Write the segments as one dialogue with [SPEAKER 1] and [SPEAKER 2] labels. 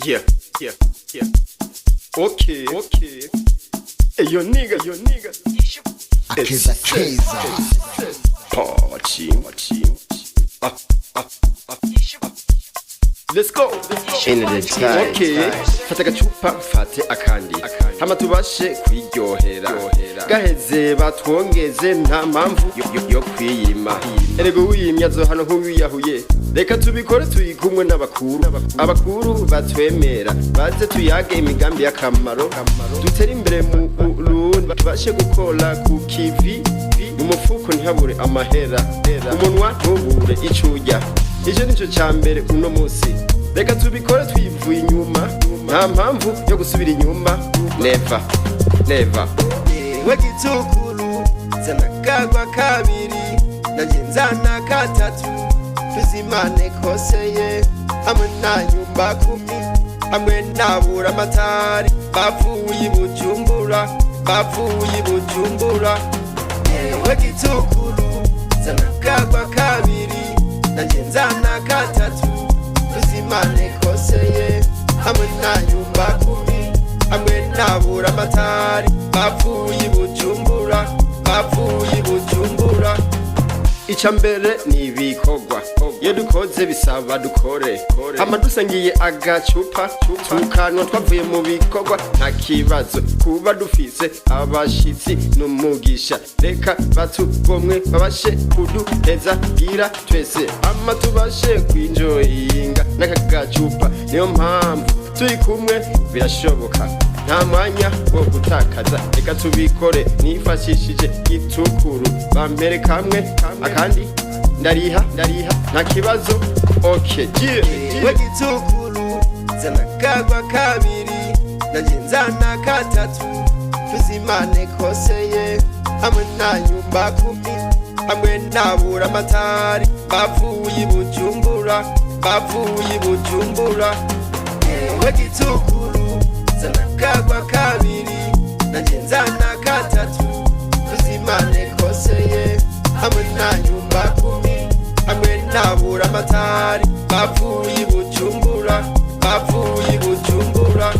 [SPEAKER 1] Yeah. Okay. Hey, yo, nigga, yo, nigga.
[SPEAKER 2] Akeza keza.
[SPEAKER 1] Party, party. Ah, ah, ah. Let's go. Let's go.
[SPEAKER 3] End of the time.
[SPEAKER 1] Okay. Fata agacupa mfate akandi, hama tubashe kwiryohera. Gaheze batwongeze, nta mpamvu yo kwiyima. Erega uwiyimye azohano nk'uwiyahuye. Reka tubikore turi kumwe n'abakuru, abakuru batwemera, baze tuyage imigambi y'akamaro, dutere imbere mu Burundi, tubashe gukora ku kivi, mu mufuko ntihabure amahera, umunwa ntubure ico urya. Icyo nico ca mbere uno musi. Reka tubikore twivuye inyuma, nta mpamvu yo gusubira inyuma. Never, never.
[SPEAKER 3] We gitukuru, zana kagwa kabiri, nanjye nzana katatu, tuzimane koseye hamwe na nyumba kumi, hamwe nabura amatari bavuye i Bujumbura, bavuye i Bujumbura. We gitukuru, zana kagwa kabiri, nanjye nzana katatu, tuzimane koseye hamwe na nyumba kumi, hamwe nabura amatari bavuye i Bujumbura, bavuye i Bujumbura.
[SPEAKER 1] Icya mbere ni ibikorwa. Iyo dukoze bisaba dukore, hama dusangiye agacupa tukanwa twavuye mu bikorwa, nta kibazo. Kuba dufise abashitsi n'umugisha, reka batugomwe babashe kuduheza gira twese, hama tubashe kwinjoyinga n'aka gacupa. Niyo mpamvu turi kumwe birashoboka, nta mwanya wo gutakaza. Reka tubikore nifashishije itukuru, bampere kamwe akandi ndariha, ndariha, nta kibazo. Okay, yeah.
[SPEAKER 3] We gitukuru, zana kagwa kabiri, nanjye nzana katatu, tuzimane koseye hamwe na nyumba kumi, hamwe nabura amatari bavuye i Bujumbura, bavuye i Bujumbura. We gitukuru, zana kagwa kabiri, nanjye nzana katatu, tuzimane koseye hamwe na nyumba kumi, hamwe nabura amatari bavuye i Bujumbura, bavuye i Bujumbura.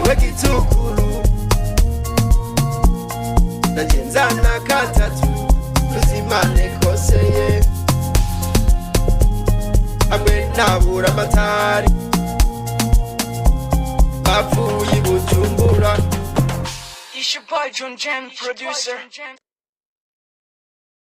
[SPEAKER 3] We gitukuru, nanjye nzana katatu, tuzimane koseye hamwe nabura amatari bavuye i Bujumbura.
[SPEAKER 4] It's your boy John Jam, producer.